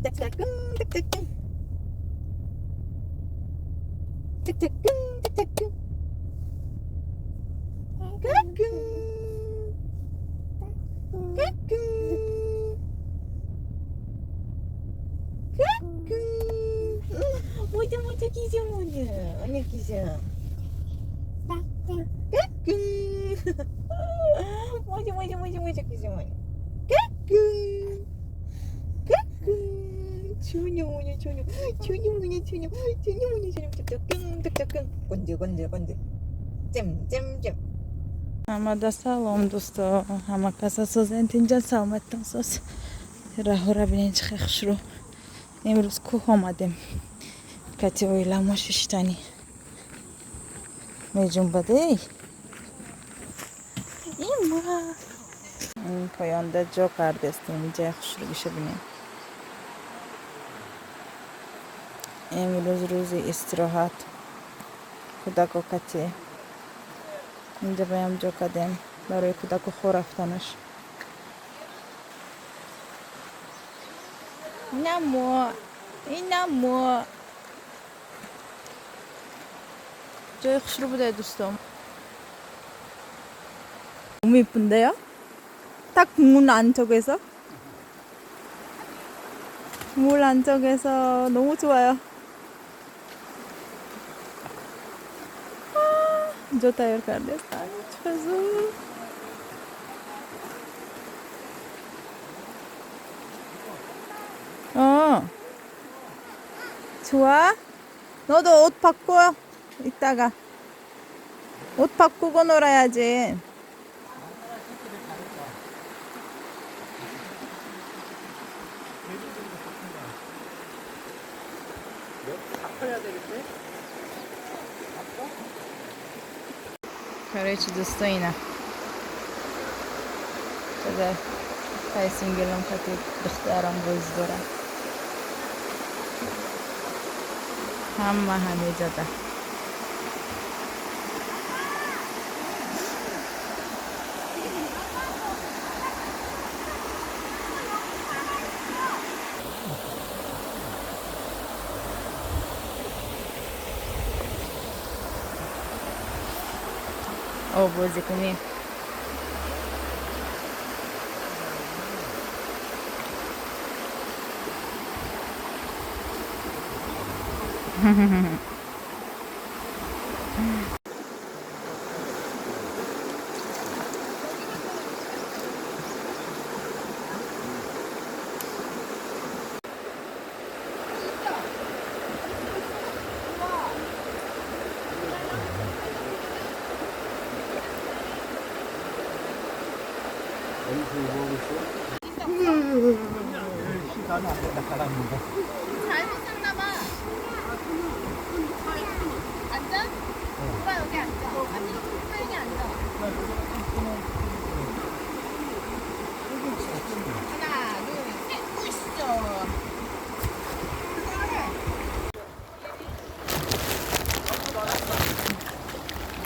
짝짝꿍 짝짝꿍 짝짝꿍 짝짝꿍 까꿍 까꿍 까꿍. 모두 모두 기죠 모두 언니 기죠. 까꿍. 모두 모두 모두 모두 기죠 모두. 까꿍 까꿍. 준영 모녀 준영 준영 모녀 준영 준영 모녀 준영. 짝짝꿍 짝짝꿍. 건져 건져 건져. 잼잼잼. Ҳамада салом, дӯсто, ҳама каса созен, тинҷа, саломаттон соз. Раҳора бинен, чӣ хел хушрӯ. Имрӯз кӯҳ омадем, кати оиламо шиштанӣ меҷунбадей. Има ин поёнда ҷо кардестем, ҷай хушрӯгиша бинем. Имрӯз рӯзи истироҳат, кӯдако кати инҷа баям ҷо кардем барои кӯдаку хор рафтанаш. Инамо, инамо ҷои хушрӯ буде, дӯстом. 너무 이쁜데요? 딱 문 안쪽에서 물 안쪽에서 너무 좋아요. 아, ҷо тайёр кардестан, чӣ зуд. 어, 좋아? 너도 옷 바꿔. 이따가 옷 바꾸고 놀아야지. 바꿔야 되겠지? Короче, дӯсто, ина чада пайсингелам кати духтарам бозӣ дорам. Ҳама ҳамеҷада. Об бозӣ кунӣ. 어디서 뭐 하고 있어? 시간이 안 된다, 가라앉는다. 잘못 샀나봐. 앉아? 오빠 여기 앉아. 아니, 하영이 앉아. 하나, 둘, 셋, 으쌰.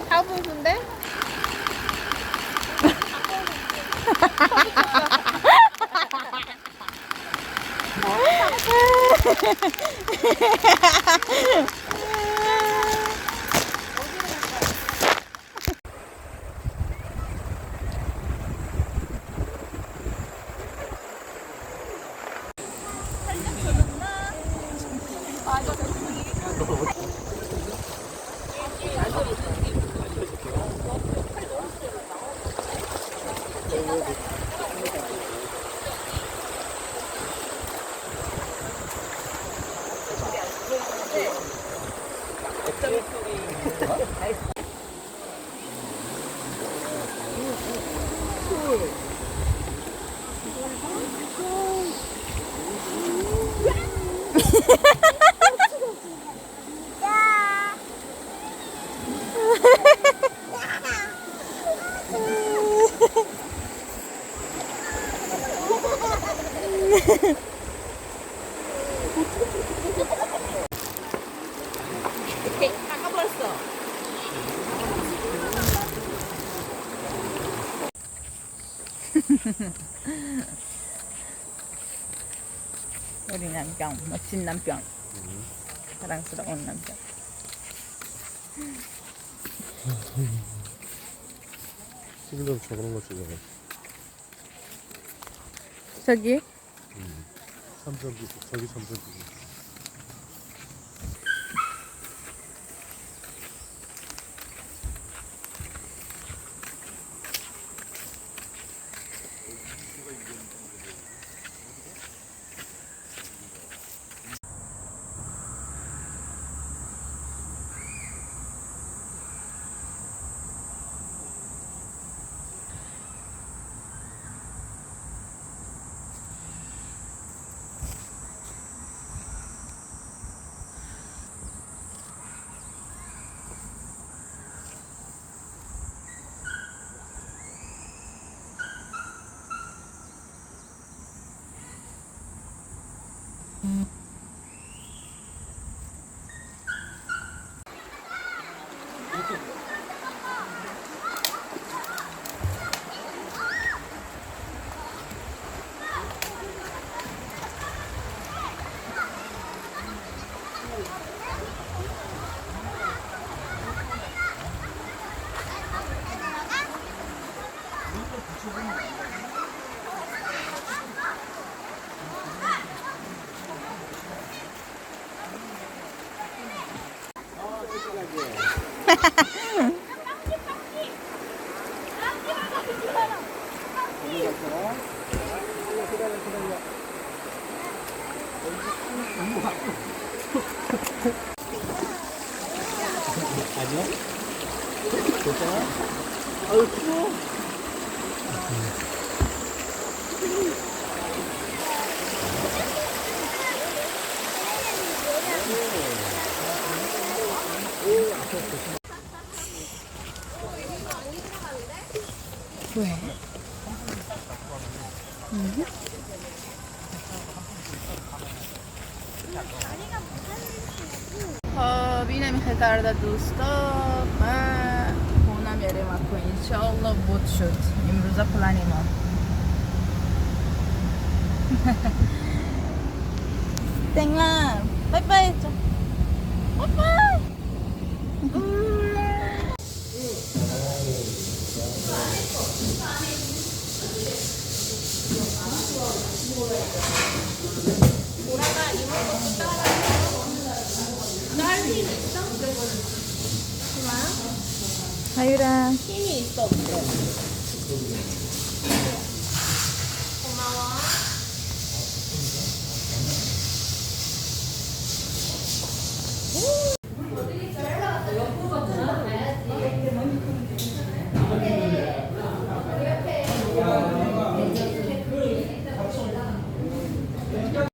다 부순데? 깎아버렸어. 우리 남편, 멋진 남편, 사랑스러운 남편. 지금 저런 거 찍어. 저기? 삼성기 저기 삼성기. 아니야? 괜찮아? 아유 추워. 왜? خب اینم خطر دوستا من خونه میریم اکو انشالله بود شد امروز پلان ما. 땡랑 빠이빠이 했죠. 빠이빠이. 하유라. 힘이 있어 없어? 고마워.